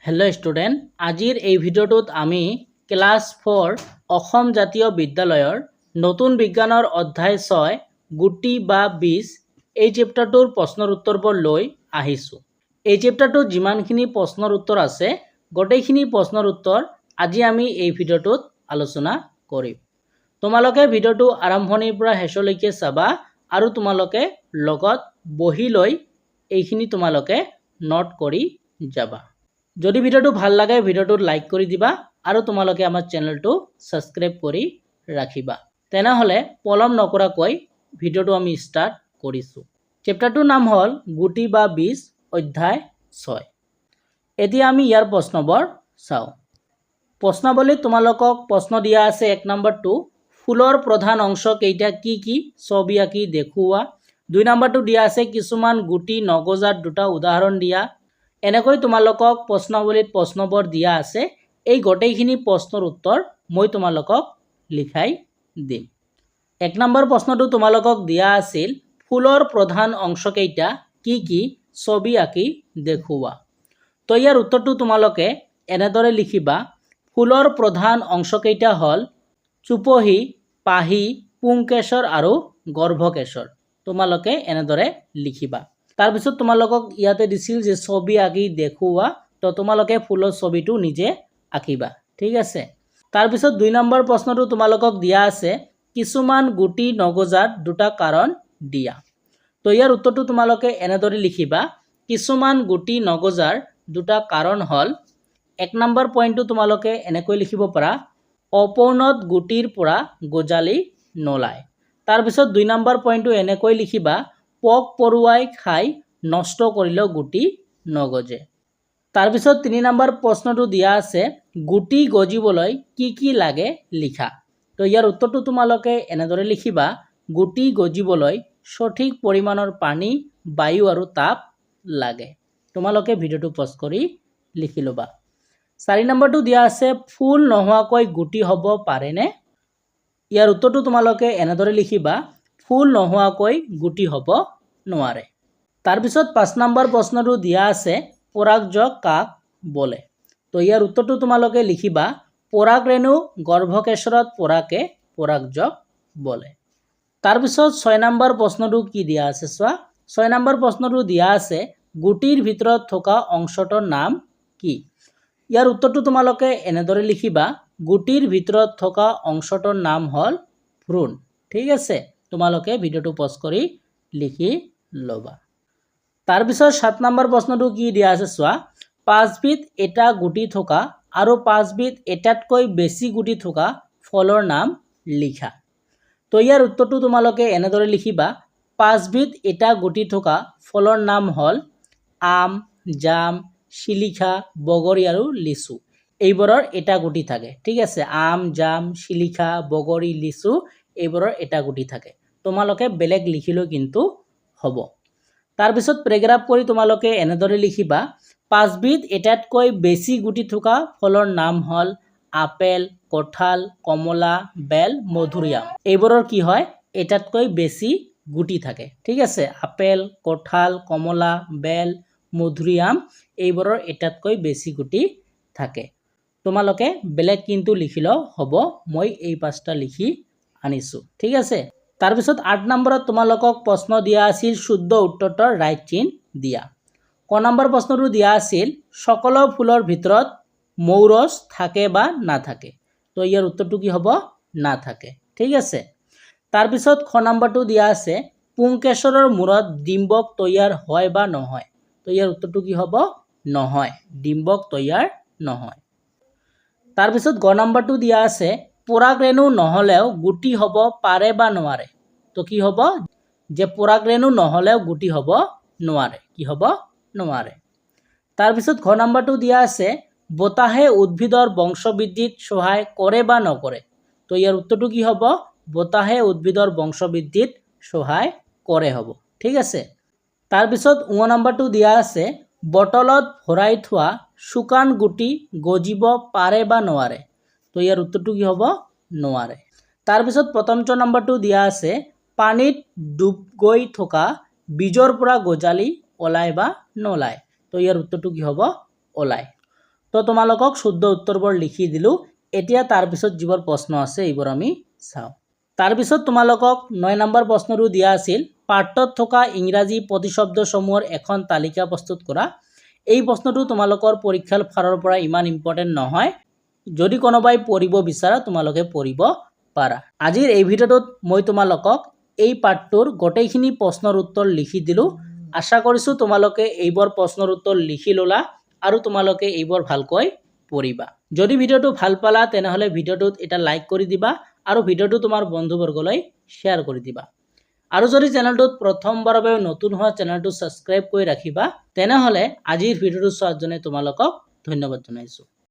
Hello' student, আজিৰ এই ভিডিঅ'টোত আমি ক্লাছ 4 অসম জাতীয় বিদ্যালয়ৰ নতুন বিজ্ঞানৰ অধ্যায় 6 গুটি বা বীজ, এই চেপ্টাৰটোৰ প্ৰশ্নৰ উত্তৰবোৰ লৈ আহিছোঁ। এই চেপ্টাৰটোত যিমানখিনি প্ৰশ্নৰ উত্তৰ আছে, গোটেইখিনি প্ৰশ্নৰ উত্তৰ আজি আমি এই ভিডিঅ'টোত আলোচনা কৰিম। তোমালোকে ভিডিঅ'টো আৰম্ভণিৰ পৰা শেষলৈকে চাবা আৰু তোমালোকে লগত বহি লৈ এইখিনি তোমালোকে নোট কৰি যাবা। যদি ভিডিঅ'টো ভাল লাগে, ভিডিঅ'টোত লাইক কৰি দিবা আৰু তোমালোকে আমাৰ চেনেলটো ছাবস্ক্ৰাইব কৰি ৰাখিবা। তেনেহ'লে পলম নকৰাকৈ ভিডিঅ'টো আমি ষ্টাৰ্ট কৰিছোঁ। চেপ্টাৰটোৰ নাম হ'ল গুটি বা বীজ, অধ্যায় 6। এতিয়া আমি ইয়াৰ প্ৰশ্নবোৰ চাওঁ। প্ৰশ্নাৱলীত তোমালোকক প্ৰশ্ন দিয়া আছে। 1 নম্বৰটো, ফুলৰ প্ৰধান অংশ কেইটা কি কি, ছবি আঁকি দেখুওৱা। 2 নম্বৰটো দিয়া আছে, কিছুমান গুটি নগজাৰ দুটা উদাহৰণ দিয়া। এনেকৈ তোমালোকক প্ৰশ্নাৱলীত প্ৰশ্নবোৰ দিয়া আছে। এই গোটেইখিনি প্ৰশ্নৰ উত্তৰ মই তোমালোকক লিখাই দিম। 1 নম্বৰ প্ৰশ্নটো তোমালোকক দিয়া আছিল, ফুলৰ প্ৰধান অংশকেইটা কি কি, ছবি আঁকি দেখুওৱা। তো ইয়াৰ উত্তৰটো তোমালোকে এনেদৰে লিখিবা, ফুলৰ প্ৰধান অংশকেইটা হ'ল চুপহি, পাহি, পুংকেশৰ আৰু গৰ্ভকেশৰ। তোমালোকে এনেদৰে লিখিবা। তাৰপিছত তোমালোকক ইয়াতে দিছিল যে ছবি আঁকি দেখুওৱা। তো তোমালোকে ফুলৰ ছবিটো নিজে আঁকিবা, ঠিক আছে? তাৰপিছত 2 নম্বৰ প্ৰশ্নটো তোমালোকক দিয়া আছে, কিছুমান গুটি নগজাৰ দুটা কাৰণ দিয়া। তো ইয়াৰ উত্তৰটো তোমালোকে এনেদৰে লিখিবা, কিছুমান গুটি নগজাৰ দুটা কাৰণ হ'ল, 1 নম্বৰ পইণ্টটো তোমালোকে এনেকৈ লিখিব পাৰা, অপৈণত গুটিৰ পৰা গজালি নোলায়। তাৰপিছত 2 নম্বৰ পইণ্টটো এনেকৈ লিখিবা, পোক পৰুৱাই খাই নষ্ট কৰিলেও গুটি নগজে। তাৰপিছত 3 নম্বৰ প্ৰশ্নটো দিয়া আছে, গুটি গজিবলৈ কি কি লাগে লিখা। তো ইয়াৰ উত্তৰটো তোমালোকে এনেদৰে লিখিবা, গুটি গজিবলৈ সঠিক পৰিমাণৰ পানী, বায়ু আৰু তাপ লাগে। তোমালোকে ভিডিঅ'টো পজ কৰি লিখি ল'বা। 4 নম্বৰটো দিয়া আছে, ফুল নোহোৱাকৈ গুটি হ'ব পাৰেনে? ইয়াৰ উত্তৰটো তোমালোকে এনেদৰে লিখিবা, ফুল নোহোৱাকৈ গুটি হ'ব নোৱাৰে। তাৰপিছত 5 নম্বৰ প্ৰশ্নটো দিয়া আছে, পৰাগযোগ কাক বোলে? তো ইয়াৰ উত্তৰটো তোমালোকে লিখিবা, পৰাগৰেণু গৰ্ভকেশৰত পৰাকে পৰাগযোগ বোলে। তাৰপিছত 6 নম্বৰ প্ৰশ্নটো কি দিয়া আছে চোৱা। 6 নম্বৰ প্ৰশ্নটো দিয়া আছে, গুটিৰ ভিতৰত থকা অংশটোৰ নাম কি? ইয়াৰ উত্তৰটো তোমালোকে এনেদৰে লিখিবা, গুটিৰ ভিতৰত থকা অংশটোৰ নাম হ'ল ভ্ৰূণ। ঠিক আছে, তোমালোকে ভিডিঅ'টো পজ কৰি লিখি ল'বা। তাৰপিছত 7 নম্বৰ প্ৰশ্নটো কি দিয়া আছে চোৱা। পাঁচবিধ এটা গুটি থকা আৰু পাঁচবিধ এটাতকৈ বেছি গুটি থকা ফলৰ নাম লিখা। তো ইয়াৰ উত্তৰটো তোমালোকে এনেদৰে লিখিবা, পাঁচবিধ এটা গুটি থকা ফলৰ নাম হ'ল আম, জাম, শিলিখা, বগৰী আৰু লিচু। এইবোৰৰ এটা গুটি থাকে, ঠিক আছে? আম, জাম, শিলিখা, বগৰী, লিচু, এইবোৰৰ এটা গুটি থাকে। তোমালোকে বেলেগ লিখিলেও কিন্তু হ'ব। তাৰপিছত পেৰেগ্ৰাফ কৰি তোমালোকে এনেদৰে লিখিবা, পাঁচবিধ এটাতকৈ বেছি গুটি থকা ফলৰ নাম হ'ল আপেল, কঁঠাল, কমলা, বেল, মধুৰিআম। এইবোৰৰ কি হয়? এটাতকৈ বেছি গুটি থাকে, ঠিক আছে? আপেল, কঁঠাল, কমলা, বেল, মধুৰিআম, এইবোৰৰ এটাতকৈ বেছি গুটি থাকে। তোমালোকে বেলেগ কিন্তু লিখিলেও হ'ব। মই এই পাঁচটা লিখি আনিছোঁ, ঠিক আছে? তাৰপিছত 8 নম্বৰত তোমালোকক প্ৰশ্ন দিয়া আছিল, শুদ্ধ উত্তৰটোৰ ৰাইট চিন দিয়া। ক নম্বৰ প্ৰশ্নটো দিয়া আছিল, সকলো ফুলৰ ভিতৰত মৌৰস থাকে বা নাথাকে? তো ইয়াৰ উত্তৰটো কি হ'ব? নাথাকে, ঠিক আছে? তাৰপিছত খ নম্বৰটো দিয়া আছে, পুংকেশৰৰ মূৰত ডিম্বক তৈয়াৰ হয় বা নহয়? তো ইয়াৰ উত্তৰটো কি হ'ব? নহয়, ডিম্বক তৈয়াৰ নহয়। তাৰপিছত গ নম্বৰটো দিয়া আছে, পৰাগৰেণু নহ'লেও গুটি হ'ব পাৰে বা নোৱাৰে? তো কি হ'ব যে পৰাগৰেণু নহ'লেও গুটি হ'ব নোৱাৰে। কি হ'ব? নোৱাৰে। তাৰপিছত ঘ নম্বৰটো দিয়া আছে, বতাহে উদ্ভিদৰ বংশবৃদ্ধিত সহায় কৰে বা নকৰে? তো ইয়াৰ উত্তৰটো কি হ'ব? বতাহে উদ্ভিদৰ বংশবৃদ্ধিত সহায় কৰে হ'ব, ঠিক আছে? তাৰপিছত ঙ নম্বৰটো দিয়া আছে, বটলত ভৰাই থোৱা শুকান গুটি গজিব পাৰে বা নোৱাৰে? তো ইয়াৰ উত্তৰটো কি হ'ব? নোৱাৰে। তাৰপিছত প্ৰথম চ নম্বৰটো দিয়া আছে, পানীত ডুব গৈ থকা বীজৰ পৰা গজালি ওলায় বা নোলায়? তো ইয়াৰ উত্তৰটো কি হ'ব? ওলায়। তো তোমালোকক শুদ্ধ উত্তৰবোৰ লিখি দিলোঁ। এতিয়া তাৰপিছত যিবোৰ প্ৰশ্ন আছে, এইবোৰ আমি চাওঁ। তাৰপিছত তোমালোকক 9 নম্বৰ প্ৰশ্নটো দিয়া আছিল, পাঠটোত থকা ইংৰাজী প্ৰতিশব্দসমূহৰ এখন তালিকা প্ৰস্তুত কৰা। এই প্ৰশ্নটো তোমালোকৰ পৰীক্ষাৰ ফালৰ পৰা ইমান ইম্পৰ্টেণ্ট নহয়। যদি কোনোবাই পঢ়িব বিচাৰা, তোমালোকে পঢ়িব পাৰা। আজিৰ এই ভিডিঅ'টোত মই তোমালোকক এই পাঠটোৰ গোটেইখিনি প্ৰশ্নৰ উত্তৰ লিখি দিলোঁ। আশা কৰিছোঁ তোমালোকে এইবোৰ প্ৰশ্নৰ উত্তৰ লিখি ল'লা আৰু তোমালোকে এইবোৰ ভালকৈ পঢ়িবা। যদি ভিডিঅ'টো ভাল পালা, তেনেহ'লে ভিডিঅ'টোত এটা লাইক কৰি দিবা আৰু ভিডিঅ'টো তোমাৰ বন্ধুবৰ্গলৈ শ্বেয়াৰ কৰি দিবা। আৰু যদি চেনেলটোত প্ৰথমবাৰৰ বাবে নতুন হোৱা, চেনেলটো ছাবস্ক্ৰাইব কৰি ৰাখিবা। তেনেহ'লে আজিৰ ভিডিঅ'টো চোৱাৰ জন্য তোমালোকক ধন্যবাদ জনাইছোঁ।